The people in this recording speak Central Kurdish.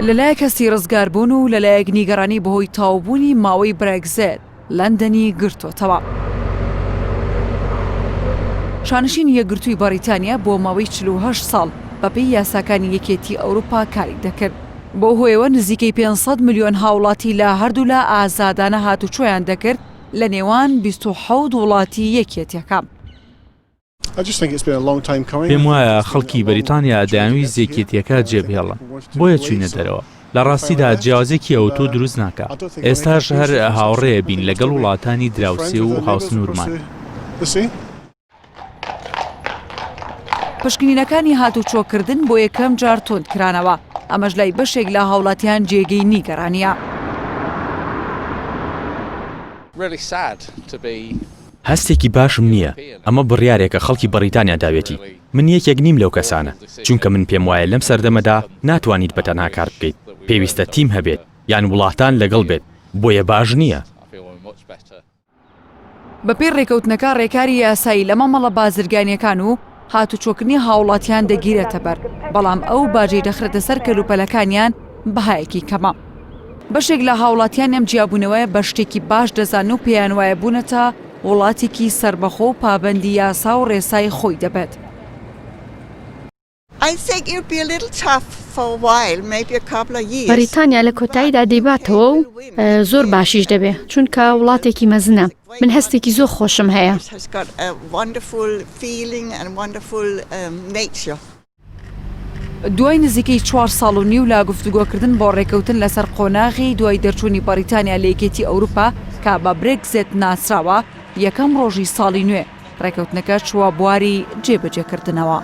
لەلایەک هەستی ڕزگاربوون و لەلایەک نیگەرانی بەهۆی تەواوبوونی ماوەی برێگزێت لەندەنی گرتۆتەوە. شانشینی یەکگرتووی بەڕیتانیا بۆ ماوەی 48 ساڵ بەپێی یاساکانی یەکێتی ئەوروپا کاری دەکرد. بەو هۆیەوە نزیکەی 500 ملیۆن هاوڵاتی لە هەردوولا ئازادانە هاتوچۆیان دەکرد لە نێوان 27 وڵاتی یەکێتیەکە. پێم وایە خەڵکی بەریتانیا دەیانویست یەکێتییەکە جێبهێڵن، بۆیە چووینە دەرەوە. لە ڕاستیدا جیاوازییەکی ئەوتۆ دروست ناکا. ئێستاش هەر هاوڕێ ئەبین لەگەڵ وڵاتانی دراوسێ و هاوسنوورمان. پشکنینەکانی هاتوچۆکردن بۆ یەکەم جار توند کرانەوە، ئەمەش لای بەشێک لە هاوڵاتیان جێگەی نیگەرانییە. هەستێکی باشم نییە، ئەمە بڕیارێکە خەڵکی بەڕیتانیا داوێتی، من یەکێک نیم لەو کەسانە، چونکە من پێم وایە لەم سەردەمەدا ناتوانیت بە تەنها کار بکەیت، پێویستە تیم هەبێت یان وڵاتان لەگەڵ بێت، بۆیە باش نییە. بەپێی رێکەوتنەکە رێکاری یاسایی لە مامەڵە بازرگانییەکان و هاتوچۆکردنی هاوڵاتیان دەگیرێتەبەر، بەڵام ئەو باجەی دەخرێتە سەر کەلوپەلەکانیان بەهایەکی کەمە. بەشێک لە هاوڵاتیانی ئەم جیابوونەوەیە بە شتێکی باش دەزانن و پێیان وایە بوونەتە وڵاتێکی سەربەخۆ و پابەندی یاسا و رێسای خۆی دەبێت. بەریتانیا لە کۆتاییدا دەیباتەوە و زۆر باشیش دەبێ، چونکە وڵاتێکی مەزنە. من هەستێکی زۆر خۆشم هەیە. دوای نزیکەی چوار ساڵ و نیو لە گفتوگۆکردن بۆ رێککەوتن لەسەر قۆناغی دوای دەرچوونی بەریتانیا لە یەکێتی ئەوروپا کە بە برێگزێت ناسراوە، یەکەم رۆژی ساڵی نوێ رێککەوتنەکە چووە بواری جێبەجێکردنەوە.